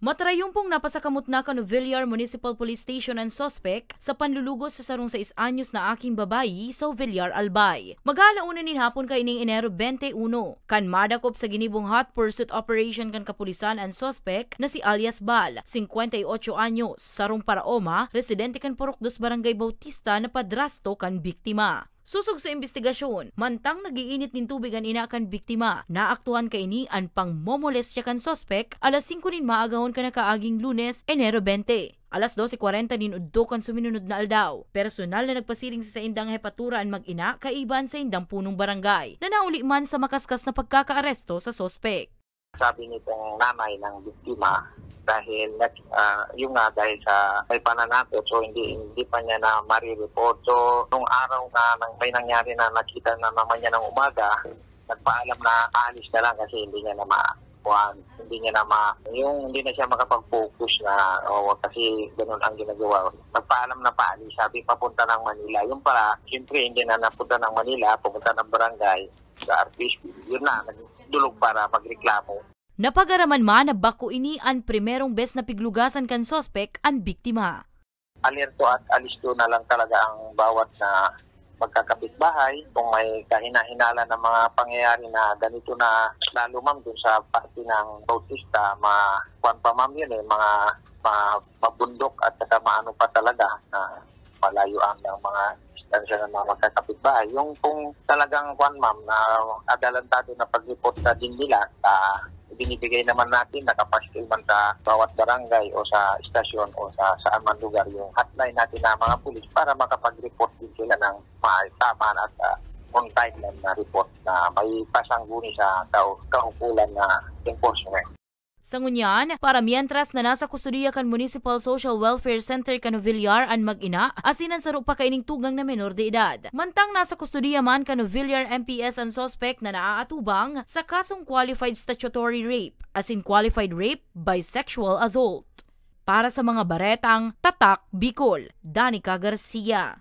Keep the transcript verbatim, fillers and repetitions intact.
Matarayumpong napasakamot na kan Villar Municipal Police Station an suspek sa panlulugo sa sarong sais anyos na aking babayi sa Villar, Albay. Mag-aala una nin hapon kaining Enero twenty-one, kan madakop sa ginibong hot pursuit operation kan kapulisan an suspek na si alias Bal, singkwenta y otso anyos, sarong paraoma, residente kan Purok Dos, Barangay Bautista, na padrasto kan biktima. Sosog sa imbestigasyon, mantang nag-iinit nin tubig an ina kan biktima, naaktuhan kaini an pangmomolestya kan suspek alas singko nin maagahon kan nakaaging Lunes, Enero twenty. Alas dose kwarenta nin udto kan suminunod na aldaw, personal na nagpasiring sa saindang hepatura an mag-ina kaiba an saindang punong barangay, na nauli man sa makaskas na pagkakaaresto sa suspek. Sabi nitong nanay ng biktima, dahil nag-, ah, yun nga, dahil sa may pananakot, so hindi, hindi pa niya na mare-report. So, nung araw na nang-, may nangyari na nakita na naman niya ng umaga, nagpaalam na aalis na lang kasi hindi niya na ma-, kuwan, hindi niya na ma-, yung hindi na siya makapag-focus na, o, kasi ganun ang ginagawa. Nagpaalam na paalis, sabi papunta ng Manila. Yung pala, siyempre hindi na napunta ng Manila, pumunta ng barangay sa R P S P. Yun na, nagdulog para magreklamo. Napag-araman man na bako ini an primerong bes na piglugasan kan suspek an biktima. Alerto at alisto na lang talaga ang bawat na magkakapitbahay. Kung may kahinahinala ng mga pangyayari na ganito na lalo, ma'am, dun sa parte ng Bautista, ma-, kwan pa, ma'am, yun eh, mga ma-, mabundok at saka maano pa talaga na malayo ang, ang mga distansya ng mga magkakapitbahay. Yung kung talagang, kwan, ma'am, na adelantado na pag-report na din nila, ah, ibinibigay naman natin, nakapaskil man sa bawat barangay o sa istasyon o sa saan man lugar yung hotline natin na mga pulis para makapag-report din sila ng maayos, tama at, ah, on time lang na report na may pasangguni sa kau-, kaukulan na enforcement. Sa ngunyan, para mientras na nasa kustodiya kan Municipal Social Welfare Center kan Villar an mag-ina, asin an saro pa kaining tugang na menor de edad. Mantang nasa kustodiya man kan Villar M P S an suspek na naaatubang sa kasong qualified statutory rape, asin qualified rape by sexual assault. Para sa mga baretang Tatak Bicol, Danica Garcia.